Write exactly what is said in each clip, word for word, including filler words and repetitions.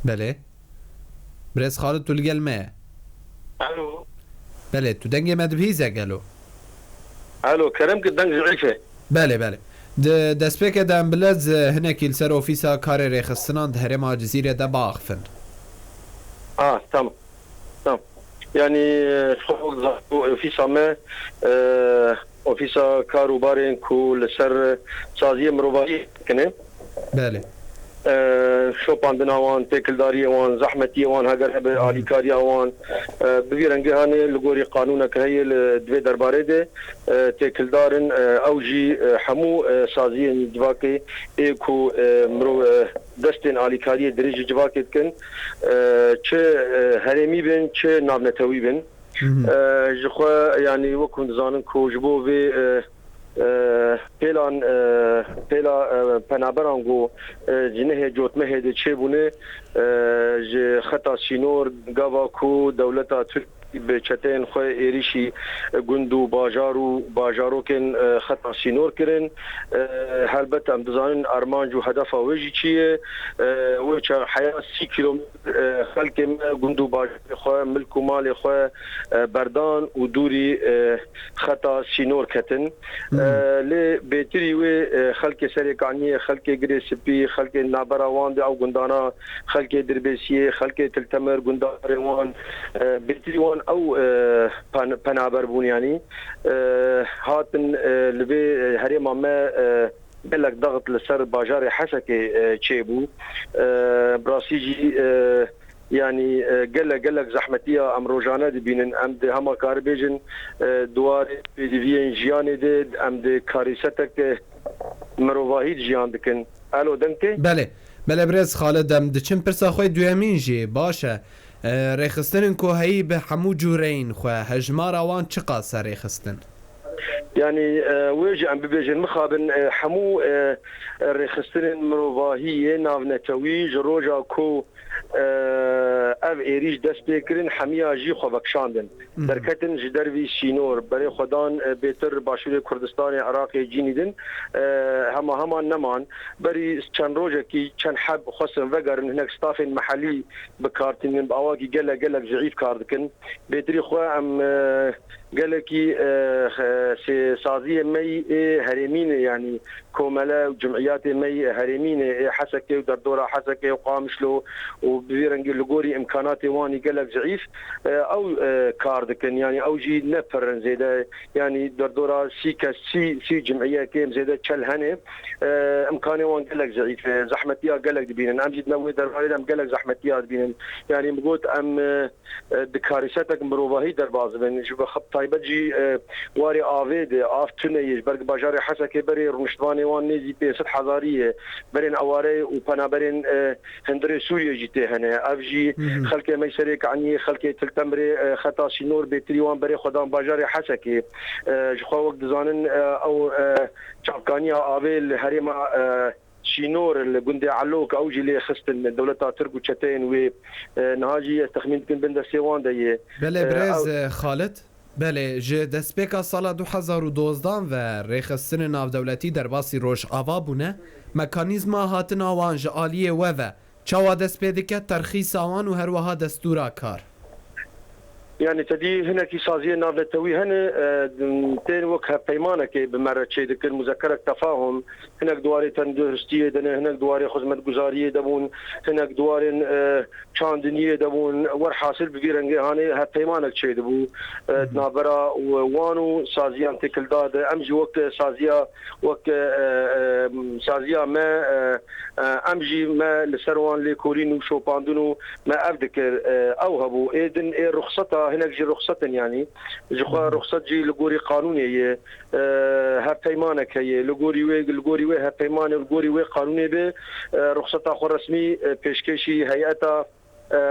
Belê. Birêz Xalid, tu li gel me ye? Alo. Belê, tu dengê me dibihîze gelo? Alo, kerem ki deng zîf e. Belê, belê. Di destpêkê de em bi lez, e, hinekî li ser ofîsa karê rêxistinan di herêma Cizîrê de biaxifin. Ah, tamam. Tamam. Yani, e, ofîsa me, e, ofîsa kar û barên ku li ser saziyê mirovahî dikine. Belê. E, şopandina wan, têkildariyê wan, zehmetiyê wan, heger hebe alîkariya wan, e, bi vî rengê hanê li gorî qanûnek heye li, di vê derbarê de, e, têkildar in, e, ew jî, e, hemû, e, saziyên civakê ê ku, e, mirov, e, destên alîkariyê dirêj ji civakê dikin, e, çi, e, herêmî bin, çi navnetewî bin. Mhm. E, ji xwe, yanî, wek hûn dizanin ku ji bo vê, e, e, pêlan, e, pêla, e, penaberan ku, e, ji nehê cotmehê de çêbûne, e, ji xeta sînor, gava ku dewleta Tirk bi çeteyên xwe êrîşî gund û bajar û bajarokên, e, xeta sînor kirin. E, helbet em dizanin armanc û hedefa wê jî çi ye. E, wê çar heya sî kîlometr, e, xelkê me gund û bajarê xwe, milk û malê xwe, e, berdan û dûrî, e, xeta sînor ketin. Hmm. E, lê bêtirî wê, e, xelkê Serê Kaniyê, xelkê Girê Spî, xelkê navbera wan de ew gundana, xelkê Dirbêsiyê, xelkê Til Temir, gundarê wan, e, bêtirî wan ew, e, pen-, penaber bûn, yanî, e, hatin, e, li vê, e, herêma me, e, gelek daxit li ser bajarê Hesekê, e, çêbû. E, bi rastî jî, e, yanî, e, gelek, gelek zehmetiya em rojane dibînin. Em di hema karibêjin, e, di warê pêdiviyên jiyanê de em di karîsetek, e, mirovahî de jiyan dikin. Alo, deng tê? Belê. Belê, birêz Xalid, em diçin pirsa xwe duyemîn jî. Baş e. E, rêxistinên ku heyî bi hemû cûreyên xwe, hejmara wan çiqas e rêxistin? Yanî, e, wê jî em bibêjin, mixabin, e, hemû, e, e, rêxistinên mirovahî yê navnetewî ji roja ku, e, ev êrîş dest pê kirin, hemiya jî xwe vekişandin. Mhm. Derketin ji dervî sînor, berê xwe dan, e, bêtir Başûrê Kurdistanê, Iraqê, cînî din, e, hema hema neman. Berî çend rojekî çend heb xwestin vegerin, hinek stafên mehellî bi kar tînin, bi awakî gelek, gelek zeîf kar dikin. Bêtirî xwe em, e, gelekî, e, xe-, sê-, saziyê me yê herêmî ne, yanî komele û cimiyatê me yê herêmî ne, ê Hesekê û derdora Hesekê û Qamişlo û bi vî rengî li gorî îmkanatê wan î gelek zeîf, e, ew, e, kar dikin. Yanî ew jî ne pir in zêde, yanî derdora sî kes, sî, sî cimiyetê em zêde çel hene, e, îmkanê wan gelek zeîf e, zehmetiya gelek dibînin. Em jî di nav wê derbarê de em gelek zehmetiya dibînin. Yanî min got em, e, e, di karîsetek mirovahî derbas bin. Ji bi xwe taybet jî, e, warê avê de, av tune ye. Ji ber ku bajarê Hesekê berê rûniştvanê wan nêzî pênc sed hezarî ye. Berên eware û penaberên, e, hundirê Sûriyê jî tê hene. Ev jî Hı hı. xelkê me yê Serê Kaniyê, xelkê Til Temrê, e, xeta sînor bêtirî wan berê xwe dan bajarê Hesekê. E, ji xwe wek dizanin, e, ew, e, çavkaniya avê li herêma, e, Şînor li gundê Elok, ew jî lê xistin dewleta Tirk û çeteyên wê. E, niha jî ez texmîn dikim bin destê wan de ye. Belê, E, birêz, ew e, Xalid, belê, ji destpêka sala du hezar û dozdan ve rêxistinên navdewletî derbasî Rojava bûne. Mekanîzma hatina wan ji aliyê we ve çawa dest pê dike, terxîsa wan û herweha destûra kar? Yani tedî hinekî saziyên navnetewî hene, e, tên wek hevpeymanekê bi me re çêdikin, muzekerek tefahum, hinek di warê tenduristiyê de ne, hinek di warê xizmetguzariyê de bûn, hinek di warên, e, çandiniyê de bûn. Werhasil bi vî rengê hanê hevpeymanek çêdibû, e, di navbera wan û saziyan têkildar de. Em jî wek saziya, wek, e, e, saziya me, e, e, em jî me li ser wan lêkolîn û şopandin û me ev dikir, e, ew hebû. Ê din ê ruxseta, hinek jî ruxset in, yanî ji xwe ruxset jî li gorî qanûnê ye, e, hevpeymanek heye. Li gorî wê, li gorî wê hevpeymanê, li gorî wê qanûnê be, e, ruxseta xwe resmî, e, pêşkêşî heyeta, e,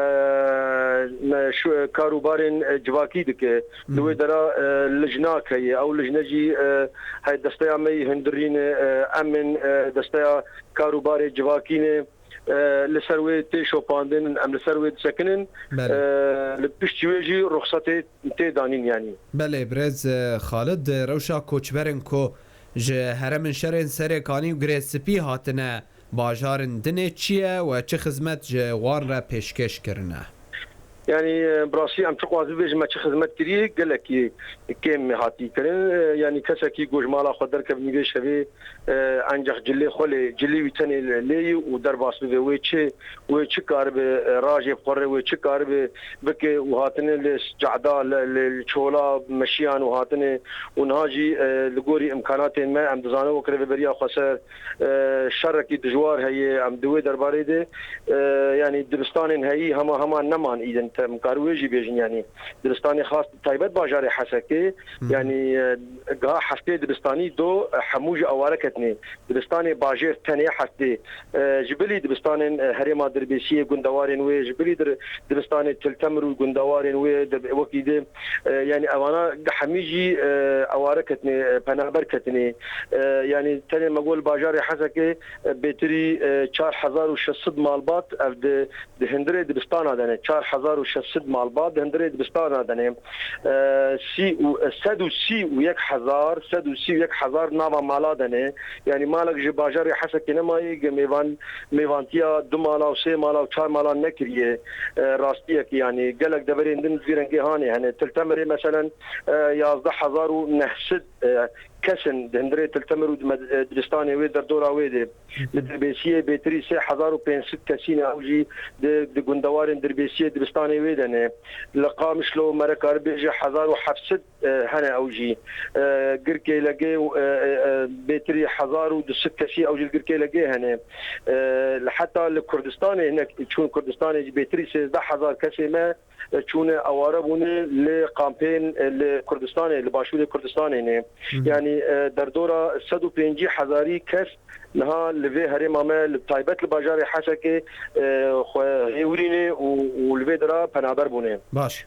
me şu, e, kar û barên, e, civakî dike. Li wê dera, e, lijnak heye. Ew lijne jî, e, hey desteya me yî hundirîn e, e, em in, e, desteya kar û barê civakî ne. E, li ser wê tê şopandin, em li ser wê disekinin. Belê. E, li piştî wê jî ruxsatê tê danîn yanî. Belê, birêz, e, Xalid, rewşa koçberên ku ji herêmên şerên Serê Kanî û Girê Spî hatine Bajarên din ê çi ye we çi xizmet ji wan re pêşkêş kirine? Yanî e, bi rastî em çi qas bibêjin me çi xizmet kiriye gelekî kêm hatî kirin. E, yanî kesekî ku ji mala xwe derkevî vê şevê e, encex cilê xwe lê cilî wî tenê lê yî û derbas bibe wê çi wê çi karibe e, rajê bixwere wê çi karibe bike û hatine li cehda li, li, li çola meşiyan û hatine û niha jî e, li gorî imkanatên me em dizanin wek rêveberiya xweser e, şerekî dijwar heye. Em di wê derbarê de e, yanî dibistanên heyî hema hema neman îdin. Te em kar wê jî bêjin yanî dibistanê xas taybet bajarê Hesekê yanî e, giha heftê dibistanî do e, hemû ji aware ketine. Dibistanê bajêr tenê heftê e, ji bilî dibistanên e, herêma Dirbêsiyê gundewarên wê ji bilî dir, dibistanê Til Temir û gundewarên wê de wekî dê e, yanî evana hemî jî e, aware ketine, e, penaber ketine. E, yanî tenê me got li bajarê Hesekê e, bêtirî e, çar hezar û şeş sed malbat ev di, di hundirê dibistana de ne. Çar hezar û şeş sed malbat di hundirê dibistana de ne. E, sî û, e, sed û sî û yek hezar, sed û sî û yek hezar nava mala de ne. Yanî malek ji bajarê Hesekê nemayî, ge mêvan, mêvantiya du mala û sê mala û çar mala nekiriye. E, rastiyek yanî gelek deverên din vî rengê hanê hene. Til Temirê meselen e, yazdeh hezar û neh sed e, kes in di hundirê Til Temir û di med-, e, dibistanê wê derdora wê de. Li Dirbêsiyê bêtirî sê hezar û pênc sed kesî ne ew jî di, di gundewarên Dirbêsiyê dibistanê wê de ne. Li Qamişlo me re karibêje hezar û heft sed e, hene ew jî. E, Girkê Legê û e, e, e, bêtirî hezar û du sed kesî ew jî li Girkê Legê hene. E, li heta li Kurdistanê hinek çûn Kurdistanê jî bêtirî sêzdeh hezar kesê me e, çûne aware bûne li kampên e, li Kurdistanê, li başûrê Kurdistanê ne. Yanî e, derdora sed û pêncî hezarî kes niha li vê herêma me, li taybet li bajarê Hesekê e, xwe hêwirîne û, û li vê dira penaber bûne. Baş.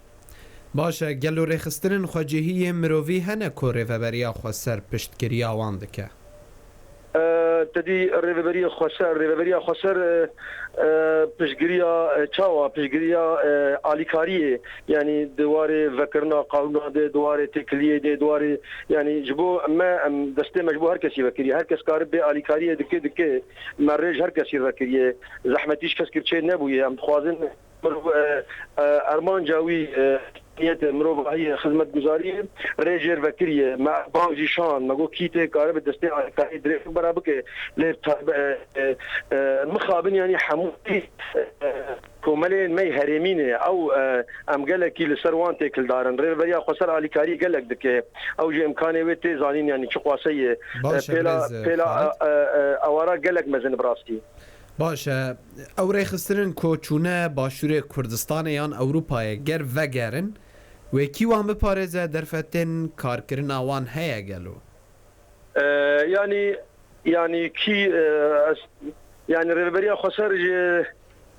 Baş e, gelo rêxistinên xwecihî yê mirovî hene ku rêveberiya xweser piştgiriya wan dike? E, te dî rêveberiya xweser, rêveberiya xweser e, e, piştgiriya e, çawa? Piştgiriya e, alîkariyê, yanî di warê vekirina qanûna de, di warê têkiliyê de, di warê, yanî ji bo me, em, destê me ji bo her kesî vekiriye. Her kes karibe alîkariyê dike, dike. Me rê ji her kesî vekiriye. Zehmetî ji kes kir çê nebûye. Em dixwazin mirov, e, e, armanca wî, e, niyetê mirovahiyê, xizmetguzariyê rê jêr vekiriye. Me bang jî şand, me got kî tê karibe destê alîkariyê dirêj bera bike. Lê tabe-, e, e, e, mixabin yanî hemû, e, komeleyên me yê herêmî ne. Ew, e, em gelekî li ser wan têkildar in. Rêveberiya xweser alîkarî gelek dike. Ew jî imkanê wê tê zanîn yanî çi qaseyê. Baş e, Pêla, birêz, e, pêla, Xalid. E, e, awara gelek mezin bi rastî. Baş e. Ew rêxistinên ku çûne başûrê Kurdistanê yan Ewropayê ger vegerin, wê kî wan biparêze, derfetên karkirina wan heye gelo? E, yanî, yanî kî, e, ez, yanî Rêveberiya Xweser ji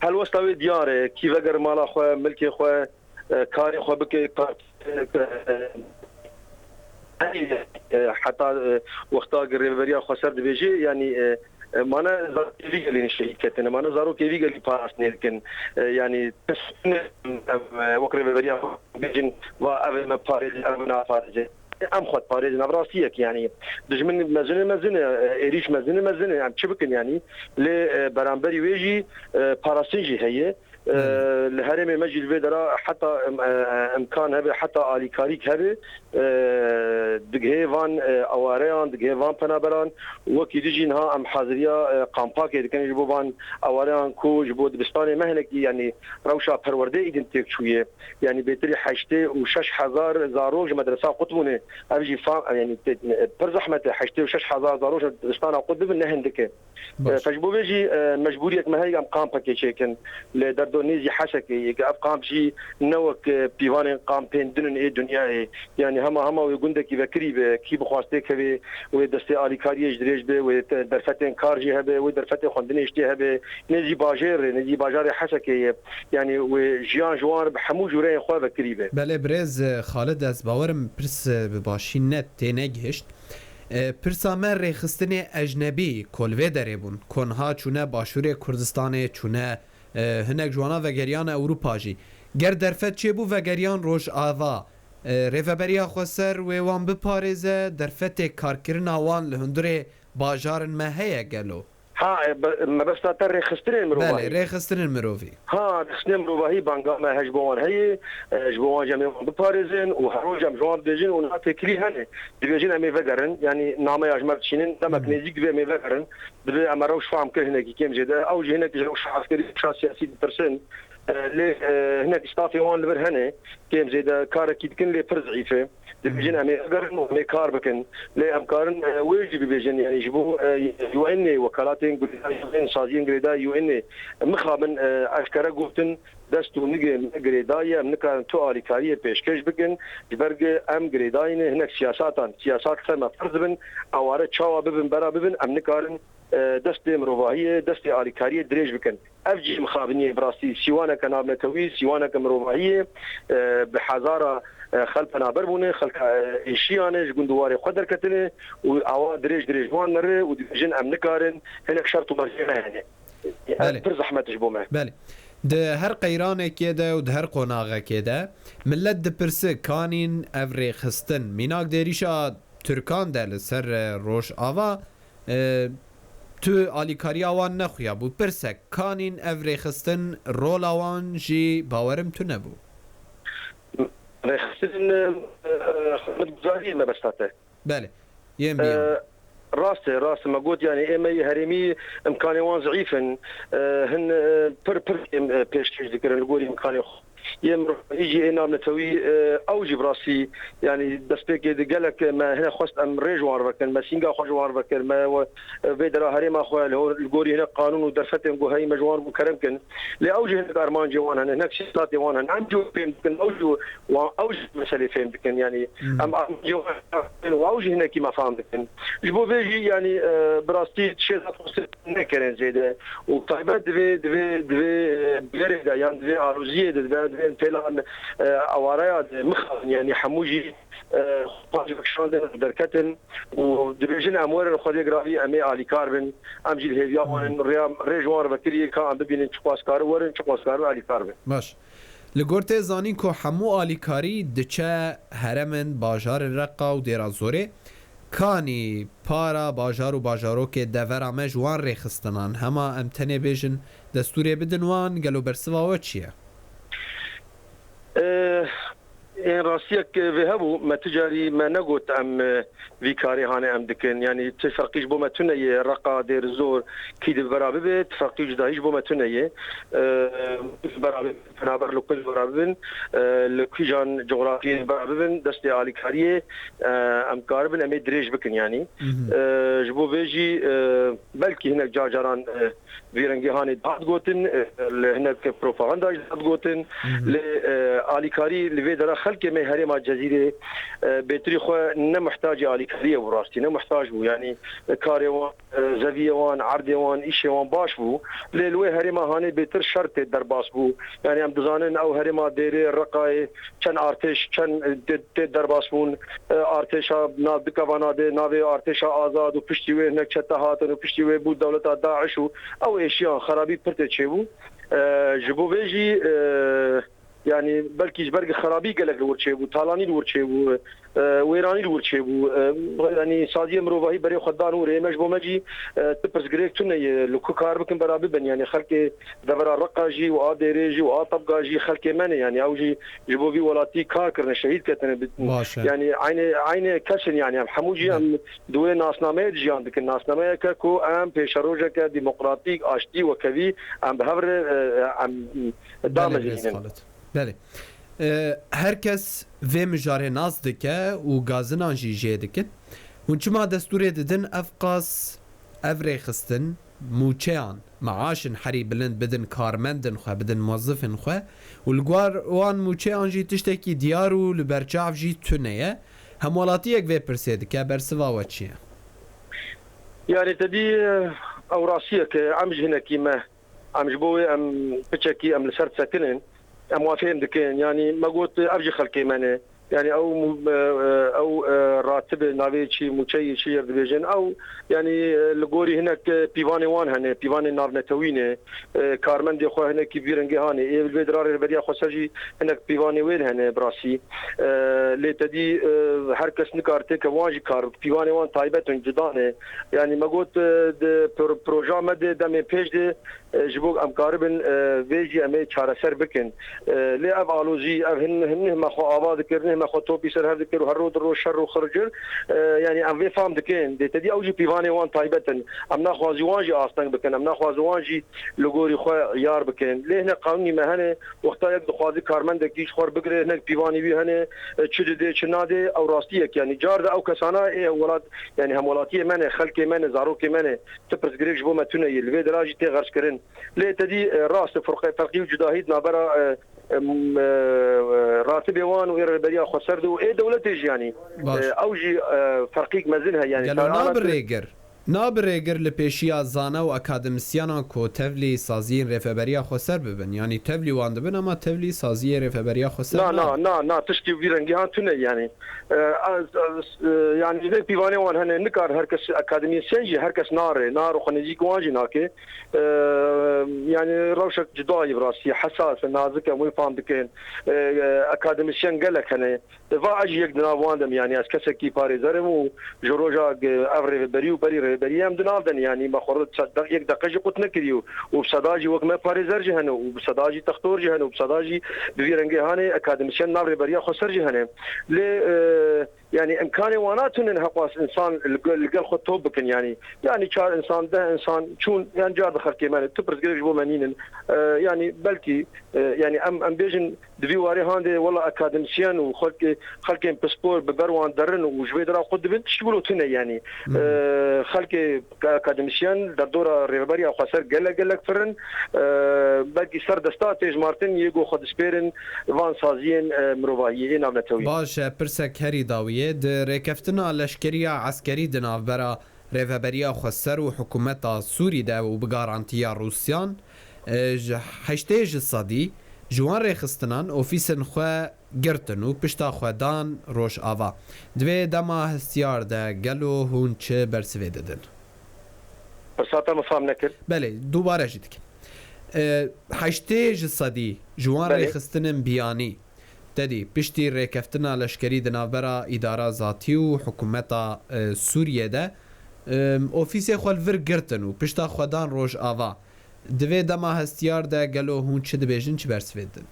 helwesta wê diyar e. Kî veger mala xwe, milkê xwe, e, karê xwe bike, kar, e, e, heta, e, wexta ku Rêveberiya Xweser dibêje, yanî, e, e, mane zarokê vî gelî şehîd ketine, mane zarokê vî gelî parastinê dikin. E, yanî, em, e, wek Rêveberiya Xweser bêjin, va ev ê me parêze, ev ê me naparêze. Em xwe diparêzin, ev rastiyek, yanî, dijmin mezin e, mezin e, e, êrîş mezin e, mezin e, em çi bikin, yanî, lê, e, beramberî wê jî, e, parastin jî heye. E, Belê. Li herêmê me jî li vê dera heta im-, e, imkan hebe, heta alîkarîk hebe, e, digihê van, e, awareyan, digihê van penaberan, wekî dî jî niha em haziriya, e, kampakê dikin ji bo van awareyan ku ji bo dibistanê me hinekî, yanî rewşa perwerdê îdin têk çûye. Yanî bêtirî heştê û şeş hezar zarok ji medresa qut bûne. Ev jî fa-, yanî tê-, pir zehmet e, heştê û şeş hezar zarok ji dibistana qut bibin ne hindik e. Baş. E, ji bo vê jî, e, mecbûriyek me heye em kampekê çêkin. Li derdo nêzî Hesekê yê, ev kamp jî ne wek, e, pîvanên kampên din in ê dinyayê. Yanî hema hema wê gundekî vekirî be, kî bixwaz têkevê, wê destê alîkariyê ji dirêj be, wê te-, derfetên kar jî hebe, wê derfetê xwendinê jî tê hebe. Nêzî bajêr e, nêzî bajarê Hesekê ye. Yanî wê jiyan ji wan re bi hemû cûreyên xwe vekirî be. Belê birêz, e, Xalid, ez bawerim pirs, e, bi başî ne tê negihişt. E, pirsa me rêxistinê ecnebî ku li vê derê bûn, ku niha çûne başûrê Kurdistanê, çûne, e, hinek ji wana vegeriyane Ewropa jî. Ger derfet çêbû vegeriyan Rojava, e, Rêveberiya Xweser wê wan biparêze, derfetê karkirina wan li hundirê bajarin me heye gelo? Ha, e, be-, mebesta te rêxistinên mirovahî. Belê, rêxistinên mirovî. Ha, rêxistinên mirovahî banga me he ji bo wan heye, e, ji bo wan jî em ê wan biparêzin û her roj em ji wan dibêjin û niha têkilî hene. Dibêjin em ê vegerin, yanî nameya ji me dişînin, demek Hmm. nêzîk dibe em ê vegerin. Dibe em rewş fehm kir hinekî kêm jê de. Ew jî hinek ji rewşa eskerî, rewşa siyasî ditirsin. E, lê, e, hinek stafê wan li vir hene, kêm zêde karekî dikin, lê pir zîf e. Dibêjin em ê vegerin û em ê kar bikin. Lê em karin, e, wê jî bibêjin, yanî ji bo, e, U N ê, wekalatên girêdayî U N, saziyên girêdayî U N ê mixabin, e, eşkere gotin, dest û nigê me girêdayî ye, em nikarin tu alîkariyê pêşkêş bikin, ji ber ku em girêdayî ne, hinek siyasatan, siyasat ser me ferz bin, eware çawa bibin, bera bibin, em nikarin, e, destê mirovahiyê, destê alîkariyê dirêj bikin. Ev jî mixabiniyê bi rastî sîwaneke navnetewî, sîwaneke mirovahiyê, e, bi hezara, e, xel penaber bûne, xelka, e, êşiyane ji gund û warê xwe derketine û awa dirêj dirêj wan nere û dibêjin em nikarin hinek şert û mercê me hene. Ev Belê. pir zehmet ji bo me. Belê. Di her qeyranekê de û di her qonaxekê de millet dipirse kanîn ev rêxistin. Mînak di êrîşa Tirkan de li ser, e, Rojava, e, tu alîkariya wan nexuya bû. Pirsek, kanîn ev rêxistin rola wan jî bawerim tune bû. Rêxistin, e, e, xizmetguzariyê mebesta te. Belê. Yên biyan. E, rast e, rast e. Me got, yanî, ê me yê herêmî imkanê wan zîf in. E, hin, e, pir, pir êm, e, pêşkêş dikirin li gorî imkanê xwe. Yê mirovî jî, ê navnetewî, e, ew jî bi rastî, yanî, destpêkê di gelek me hine xwest em rê ji wan re vekin, me sînga xwe ji wan re vekir, me we, e, vê dera herêma xwe li hor, li gorî hinek qanûn û derfetên ku heyî me ji wan re bû kerem kin. Lê ew jî hinek armancê wan hene, hinek sîsatê wan hene. Em jî wê fêm dikin, ew jî wan, ew jî meselê fêm dikin. Yanî Hmm. em armancê wan û ew jî hinekî me fam dikin. Ji bo vê jî, yanî, e, bi rastî tişê zafostir nekirin zêde. Û taybet divê, divê, divê, e, bigerê de yan divê aloziyê de, divê, divê pêlan, e, awareya de mixabin, yanî hemû jî, e, xwe ji vekişandin derketin û dibêjin em werin Xwedê giravî em ê alîkar bin. Em jî li hêviya wan in, rêya, rê ji wan re vekiriye ka em bibînin çiqas karin werin, çiqas karin alîkar bin. Baş. Li gor te zanîn ku hemû alîkarî diçe herêmên bajarên Reqa û Dêra Zorê, kanî para bajar û bajarokê devera me ji wan rêxistinan. Hema em tenê bêjin destûrê bidin wan, gelo bersiva we çi ye? Ê, ê, rastiyek vê hebû, me tu carî me negot em, e, vî karê hanê em dikin. Yanî ti ferqî ji bo me tune ye, Reqa, Dêr Zor, kî di bera bibe, ti ferqî cudahî ji bo me tune ye. E, bera bibe, penaber li ku bera bibin, e, li kîjan cografiyê bera bibin, destê alîkariyê, e, em karibin, em ê dirêj bikin yanî. Mhm. E, ji bo vê jî, e, belkî hinek car caran, e, vî rengê hanê dihat gotin, e, li hinek propaganda jî dihat gotin, Mhm. lê, e, alîkarî li vê dera xelkê me herêma Cezîrê, e, bêtirî xwe ne muhtacê alîkariyê bû rastî, ne muhtac bû. Yanî, e, karê wan, e, zeviyê wan, erdê wan, îşê wan baş bû. Lê li wê herêma hanê bêtir şer tê derbas bû. Yanî em dizanin ew herêma Dêrê, Reqayê, çend artêş, çend, e, tê, tê derbas bûn. E, artêşa nav bikevana de, navê artêşa azad û piştî wê hinek çete hatin û piştî wê bû dewleta DAIŞ û ew êşiyan xerabî pir tê çêbû. E, ji bo vê jî, e, yanî belkî ji ber xerabî gelek li wir çêbû, talanî li wir çêbû, e, wêranî li wir çêbû. E, yanî saziyê mirovahî berê xwe dan û rê me ji bo me jî, e, ti pirsgirêk tune ye, li ku kar bikin bera bibin. Yanî xelkê devera Reqa jî û a Dêrê jî û a Tebga jî xelkê me ne. Yanî ew jî ji bo vî welatî kar kirine, şehîd ketine. Bi-, Baş e. yanî eynê, eynê kes in, yanî em hemû jî Be- em di wê nasnameyê de jiyan dikin. Nasnameyeke ku em pêşerojeke demokratîk, aştî, wekevî em bi hev re, e, em Belê, damezînin. Birêz Xalid. Belê. E, her kes vê mijarê nas dike û gazinan jî jê dikin. Hûn çima destûrê didin ev qas ev rêxistin, mûçeyan, meaşên herî bilind bidin karmendin xwe, bidin muwezifên xwe û li gor wan mûçeyan jî tiştekî diyar û li ber çav jî tune ye? Hemwelatiyek vê pirsê dike, bersiva we çi ye? Yanî te dî, ew rastiyek e, em ji hinekî me, em ji bo wê em piçekî em li ser disekinin, em wan fêm dikin. Yanî me got, ev jî xelkê me ne. Yani ew mu-, e, e, ew, e, ratibe navê çi, mûçeyê çi yê dibêjin. Ew, yani, e, li gorî hinek, e, pîvanê wan hene, pîvanê navnetewî ne. E, karmendê xwe hinekî vî rengê hanê. Ê li vê dira rêveberiya xweser jî hinek pîvanê wê hene bi rastî. E, lê tedî, e, her kes nikare têke wan jî kar, pîvanê wan taybet in, cuda ne. Yani me got, e, di pro-, proja me de demê pêş de, e, ji bo em karibin, e, vê jî em ê çareser bikin. E, lê ev alozî, ev hin, hin nihma xwe ava dikir, nihma xwe topî ser hev dikir û her roj di roj şer û xircir. E, yani em vê fam dikin. Dê tedî ew jî pîvanê wan taybet in. Em naxwazî wan jî asteng bikin. Em naxwazî wan jî li gorî xwe yar bikin. Lê hinek qanûnî me hene, wexta yek dixwazî karmendekî ji xwe bigire, hinek pîvanî wî hene, e, çi didê, çi nadê, ew rastiyek. Yani car de ew kesana ê welat, yani hemwelatiyê me ne, xelkê me ne, zarokê me ne. Ti pirsgirêk ji bo me tune ye. Li vê dira jî tê xerckirin. Lê tedî, e, rast e, firqe-, ferqî û cudahî di navbera, e, em, e, e, ratibê wan û ê rêveberiya xweser de û ê dewletê jî, yanî, Baş. e, ew jî, e, ferqîk mezin heye, yanî, Gelo ta ana nabi tu rêgir? Nabi rêgir li pêşiya zane û akademîsyenan ku tevlî saziyên rêveberiya xweser bibin? Yanî tevlî wan dibin, ama tevlî saziyê rêveberiya xweser Na, nabin. na, na, na, tiştî vî rengî han tune, yanî. E, ez, ez, e, yanî, vê pîvanê wan hene, nikar her kes akademîsyen jî, her kes nare, naro xwe nêzîk wan jî nake. E, yanî, rewşek cuda ye, bi rastî, hesas e, nazik e, em wê fam dikin. E, e, akademîsyen gelek hene. Va ez jî yek di nav wan de me, yanî, ez kesekî parêzer im û ji roja ge-, ev rêveberî û berî rêveberiyê em di nav de ne, yanî, me xwe re çe-, de-, yek deqe jî qut nekiriye û, û bi seda jî wek me parêzer jî hene û bi seda jî textor jî hene û bi seda jî bi vî rengê hanê akademîsyen nav rêveberiya xweser jî hene. Lê, e, yanî, imkanê wana tune ne heqwas însan li gel, li gel xwe top bikin, yanî. Yanî çar însan, deh însan çûn, yanî car di xelkê me ne, tu pirsgirêk ji bo me nînin. E, yanî belkî, e, yanî em, em bêjin di vî warê han de wela akademîsyen û xelkê, xelkên pispor bi ber wan derin û ji vê dira xwe dibin, tişt wilo tune, yanî. Hmm. E, xelkê akademîsyen derdora rêveberiya xweser gelek gelek pir in. E, belkî ser desta tê hejmartin yê ku xwe dispêrin van saziyên, e, mirovahiyê, ê navnetewî. Baş e, pirsek herî dawiyê. Di rêkeftina leşkeriya eskerî di navbera rêveberiya xweser û hikûmeta Sûrî de û bi garantiya Rûsyan, e, ji heştê ji sedî ji wan rêxistinan ofîsên xwe girtin û pişta xwe dan Rojava. Di vê dema hestiyar de gelo hûn çi bersivê didin? Pirsa te min fam nekir. Belê, dubare jî dikim. E, heştê ji sedî ji wan Belê. rêxistinên biyanî, tedî piştî rêkeftina leşkerî di navbera îdara zatî û hikûmeta, e, Sûriyê de, e, ofîsê xwe li vir girtin û pişta xwe dan Rojava. Di vê dema hestiyar de gelo hûn çi dibêjin, çi bersivê didin?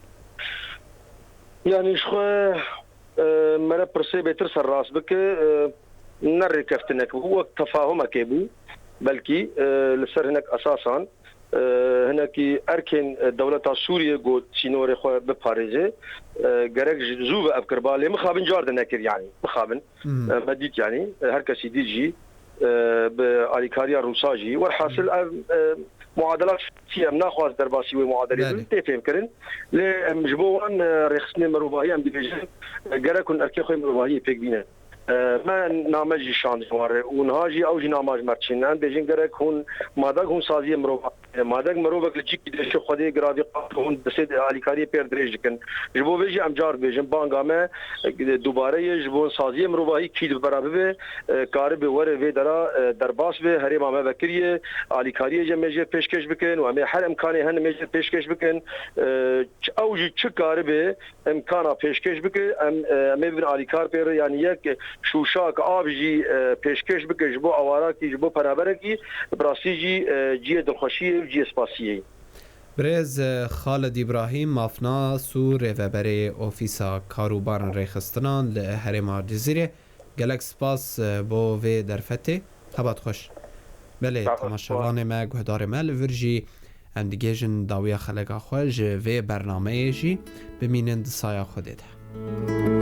Yanî ji xwe, e, mere pirsê bêtir serrast bike, e, ne rêkeftinek bû, wek tefahumekê bû. Belkî, e, li ser hinek esasan, e, hinekî erkên, e, dewleta Sûriyê got sînorê xwe biparêze. E, gerek ji zû ve ev kiriba, lê mixabin car de nekir, yanî. Mixabin. Hmm. E, me dît, yanî, e, her kesî dît jî, e, bi alîkariya Rûsa jî. Welhasil Hmm. ev, e, muadela siyasî em naxwaz derbasî wê muadelê Belê. bin, tê fêmkirin. Lê em ji bo wan, e, rêxistinê mirovahî em dibêjin, e, gerek hûn erkê xwe mirovahiyê pêk bînin. E, me name jî şand ji wan re û niha jî ew jî nama ji me re çin. Em bêjin gerek hûn, madek hûn saziyê mirovahî, madek mirovek li cîkî de ji Xwedê giravî qat hûn destê alîkariyê pêr dirêj dikin. Ji bo vê jî em car dibêjin, banga me, e, dubare ye, ji bo saziyê mirovahî kî di bera bibe, e, karibe were vê dera, e, derbas be, herêma me vekiriye, alîkariyê jî em ê jê pêşkêş bikin û em ê her imkanê hene em ê jê pêşkêş bikin. E, ç-, ew jî çi karibe imkana pêşkêş bike, em, e, em ê bibin alîkar pê re, yanî yek şûşak av jî, e, pêşkêş bike ji bo awarakî, ji bo penaberekî, bi rastî jî, e, cihê dilxweşiyê û cihê spasiyê ye. Birêz, e, Xalid Îbrahîm, mafnas û rêveberê Ofîsa Karûbarên Rêxistinan li herêma Cizîrê, gelek spas, e, bo vê derfetê. Hebat xweş. Belê, Sağ ol. temaşevanê me, guhdarê me, li vir jî em digihêjin dawiya xeleka xwe ji vê bernameyê jî. Bimînin di saya Xwedê de.